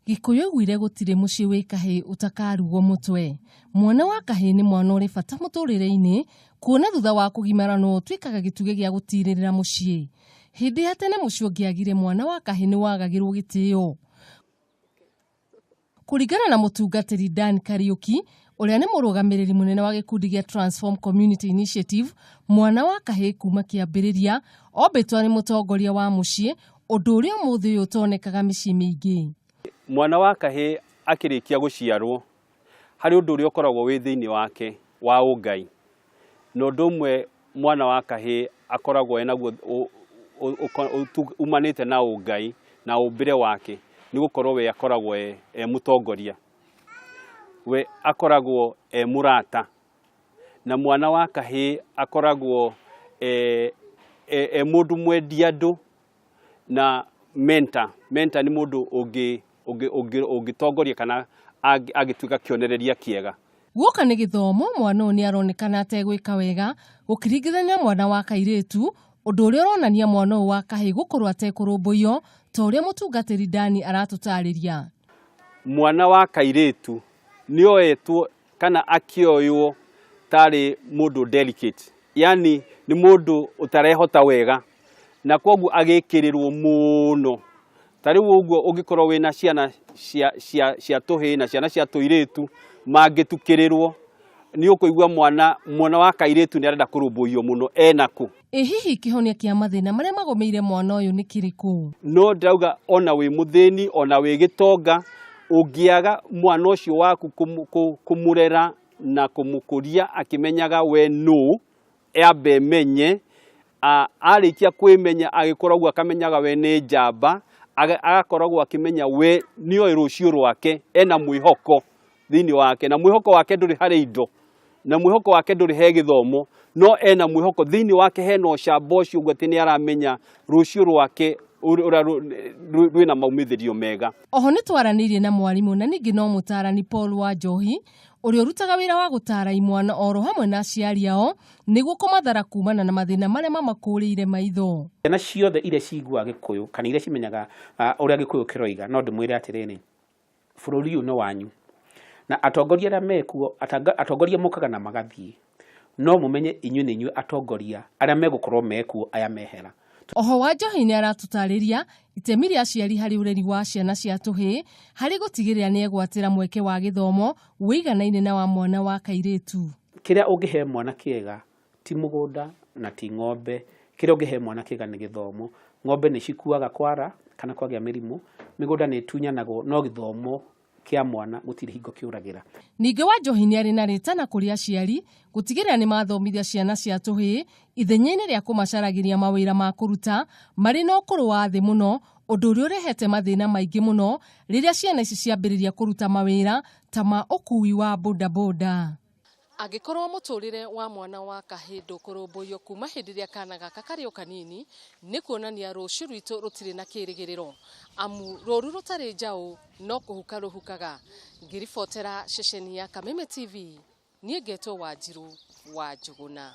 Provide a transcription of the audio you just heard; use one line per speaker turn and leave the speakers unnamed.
Gĩkũyũ augire gũtirĩ mũciĩ wĩ kahĩĩ ũtakarugwo mũtwe. Mwana wa kahĩĩ nĩ mwana ũrĩ bata mũtũrĩre-inĩ kuona thutha wa kũgimara no ũtuĩkaga gĩtugĩ gĩa gũtirĩrĩra mũciĩ. Hĩndĩ ya tene mũciĩ ũngĩagire mwana wa kahĩĩ nĩ wagagĩrwo gĩtĩo. Kũringana na mũtungatĩri Dan Kariuki ũrĩa nĩ mũrũgamĩrĩri mũnene wa gĩkundi gĩa Transform Community Initiative, mwana wa kahĩĩ kuma kĩambĩrĩria ombĩtwo arĩ mũtongoria wa mũciĩ, ũndũ ũrĩa ũmũthĩ ũyũ ũtonekaga mĩciĩ mĩingĩ.
Mwana wa kahĩĩ akĩrĩkia gũciarwo, harĩ ũndũ ũrĩa ũkoragwo wĩ thĩinĩ wake wa ũngai. Na ũndũ ũmwe mwana wa kahĩĩ akoragwo enaguo umanĩte na ũngai na ũmbĩre wake, nĩ gũkorwo we akoragwo e mũtongoria. We akoragwo e mũrata. Na mwana wa kahĩĩ akoragwo e mũndũ mwendi andũ na mentor. Mentor nĩ mũndũ ũngĩtongoria kana angĩtuĩka kĩonereria kĩega.
Guoka nĩ gĩthomo, mwana ũyũ nĩ aronekana ategwĩka wega gũkĩringithania mwana wa kairĩtu, ũndũ ũrĩa ũronania mwana ũyũ wa kahĩĩ gũkorwo atekũrũmbũiyo ta ũrĩa mũtungatĩri Dani aratũtarĩria.
Mwana wa kairĩtu nĩoetwo kana akĩoywo tarĩ mũndũ delicate, yani nĩ mũndũ ũtarehota wega, na koguo agĩkĩrĩrwo mũno. Ta rĩu ũguo ũngĩkorwo wĩna ciana cia tũhĩĩ na ciana cia tũirĩtu mangĩtukĩrĩrwo, nĩ ũkũigua mwana wa kairĩtu nĩ arenda kũrũmbũiyo mũno enakũ.
Ĩ hihi kĩhonia kĩa mathĩna marĩa magũmĩire mwana ũyũ nĩ kĩrĩkũ?
No ndĩrauga ona wĩ mũthĩni ona wĩ gĩtonga, ũngĩaga mwana ũcio waku kũmũrera na kũmũkũria akĩmenyaga we nũ, ambe emenye, arĩkia kwĩmenya agĩkoragwo akamenyaga we nĩ njamba, agakoragwo akĩmenya we nĩoĩ rũciũ rwake, ena mwĩhoko thĩinĩ wake, na mwĩhoko wake ndũrĩ harĩ indo, na mwĩhoko wake ndũrĩ he gĩthomo, no ena mwĩhoko thĩinĩ wake, hena ũcamba ũcio ũguo atĩ nĩ aramenya rũciũ rwake ũrĩa rwĩna maumithĩrio mega.
Oho nĩ twaranĩirie na mwarimũ na ningĩ no mũtaarani Paul Wanjohi ũrĩa ũrutaga wĩra wa gũtaara imwana oro hamwe na aciari ao nĩguo kũmathara kumana na mathĩna marĩa mamakũrĩire maitho.
Ciana ciothe iria ciguaga Gĩkũyũ kana iria cimenyaga ũrĩa Gĩkũyũ kĩroiga, no ndĩmwĩre atĩrĩrĩ, bũrũri ũyũ nĩ wanyu na atongoria arĩa mekuo, atongoria mokaga na magathiĩ, no mũmenye inyuĩ nĩ inyuĩ atongoria arĩa megũkorwo mekuo aya mehera.
Oho Wanjohi nĩ aratũtarĩria itemi rĩa aciari harĩ ũreri wa ciana cia tũhĩĩ harĩ gũtigĩrĩra nĩ egwatĩra mweke wa gĩthomo wĩiganaine na wa mwana wa kairĩtu.
Kĩrĩa ũngĩhe mwana kĩega ti mũgũnda na ti ng'ombe, kĩrĩa ũngĩhe mwana kĩega nĩ gĩthomo. Ng'ombe nĩ cikuaga kwara kana kwagĩa mĩrimũ, mĩgũnda nĩ ĩtunyanagwo, no gĩthomo kĩa mwana gũtirĩ hingo kĩũragĩra.
Ningĩ Wanjohi nĩ arĩ na rĩtana kũrĩ aciari gũtigĩrĩra nĩ mathomithia ciana cia tũhĩĩ ithenya-inĩ rĩa kũmacaragĩria mawĩra ma kũruta marĩ na ũkũrũ wa thĩ mũno, ũndũ ũrĩa ũrehete mathĩna maingĩ mũno rĩrĩa ciana ici ciambĩrĩria kũruta mawĩra ta ma ũkui wa bodaboda. Angĩkorwo mũtũrĩre wa mwana wa kahĩĩ ndũkũrũmbũiyo kuma hĩndĩ ĩrĩa kana gaka karĩ o kanini, nĩ kuonania rũciũ rwitũ rũtirĩ na kĩrĩgĩrĩro, amu rũru rũtarĩ njaũ no kũhuka rũhukaga. Ngĩribotera ceceni ya Kameme TV, niĩ ngetwo Wanjiru wa Njũgũna.